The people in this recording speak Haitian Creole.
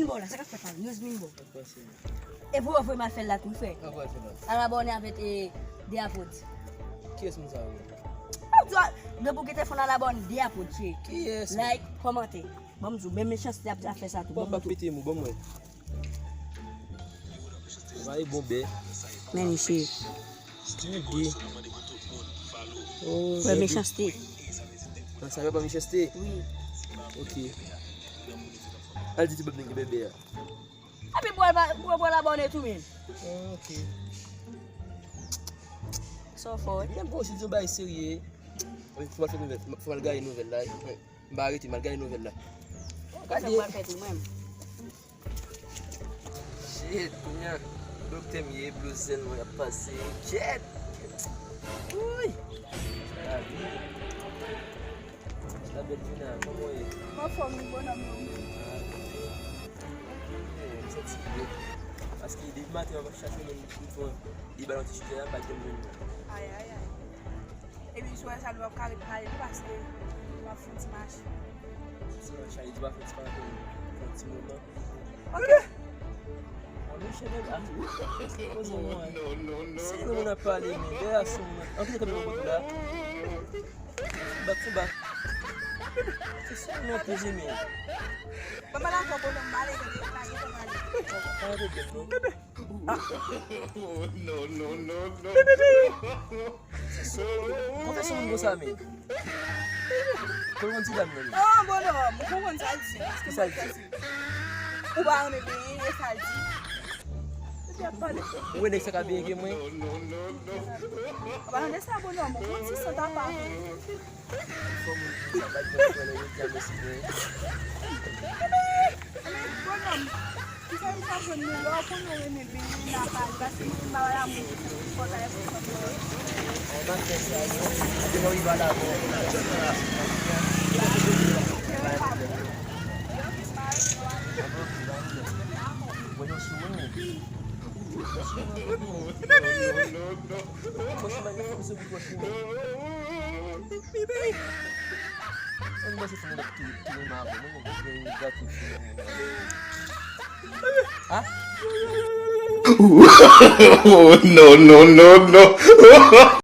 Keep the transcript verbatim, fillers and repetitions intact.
Bon, la, sa k ap fèt la, news min bon. E pou yo voye m al fè l la tou, frè. Al abòne avèk, e, de apranti. Kiyès moun sa yo? Depi w gen telefòn, al abòne de apranti. Kiyès? Like, kòmante. Ban m di w, men mechanste ap, ap fè sa tou. Ban m pete mou, ban m wè. Sa e bon bè. Men misye. Tande. Oh, wè mechanste. Nan sa yo pa mechanste? Wi. Ok. Al di ti bòb nèg gen bèbè a. Epi pou al pa, pou, pou al abòne tou menm. Ah, ok. Sa w fè, wi. Menm gwo si di yon bagay serye. Fò al fè nouvèl, fò al gaye nouvèl la. M pa rete, m al gaye nouvèl la. Gade. Shit, kounye a, doktè m ye, blo zèl mwen ap pase. Kyèt! Wouy! Lavi. Labèl Juna, kòman w ye? M anfòm wi, bonòm nan. Ah, ok. M santi byen. Paske depi maten an, m ap chache moun pou m jwenn. Li ba yon ti chizè a, m pa t janm jwenn li. Ay, ay, ay. Epi, sou sa, nou p ap ka ret pale, non, paske nou ap fè yon ti mache. Ti mache, a di w ap fè ti mache, fè yon ti moman. Ok. A, monchè, nèg, a, poze mwen. Se nou moun ap pale, men. Dèyè a, se moun ap, anpil tanpè pou la. Bat sou bat. Se sou nou poze, men. Papa la fò bonòm pale, tande, pa gen tan pale. Pa gen pwoblèm, non. Non, non, non, non. Konfesyon moun konsa, men. Konn yon ti dam nan, men. Ah, bonòm, ou konprann sa l di? Kisa l di? Ou pa renmen benyen, e sa l di? Ou wè nèg sa ka benyen ke mwen? Ou pa tande sa, bonòm, ou konn ti sant apa. Fò moun di sa, pa di mwen, jodi a, mèsi, mwen. Ebyen, ebyen, bonòm, kisa li t ap jwenn nou lè w konnen w renmen benyen nan paj, paske mwen, m pa wè lamour ki fè w konsa, e pou kont mwen. An, pa fè sa, non. Depi mwen rive a la, bon. Mwen yon sou mwen. Franchman, li fè m sou bouch mwen. Sa m panse se moun ap tou, tou renmen avè mwen, mwen gen yon gato sou mwen. Ah? Oh, non, non, non, non.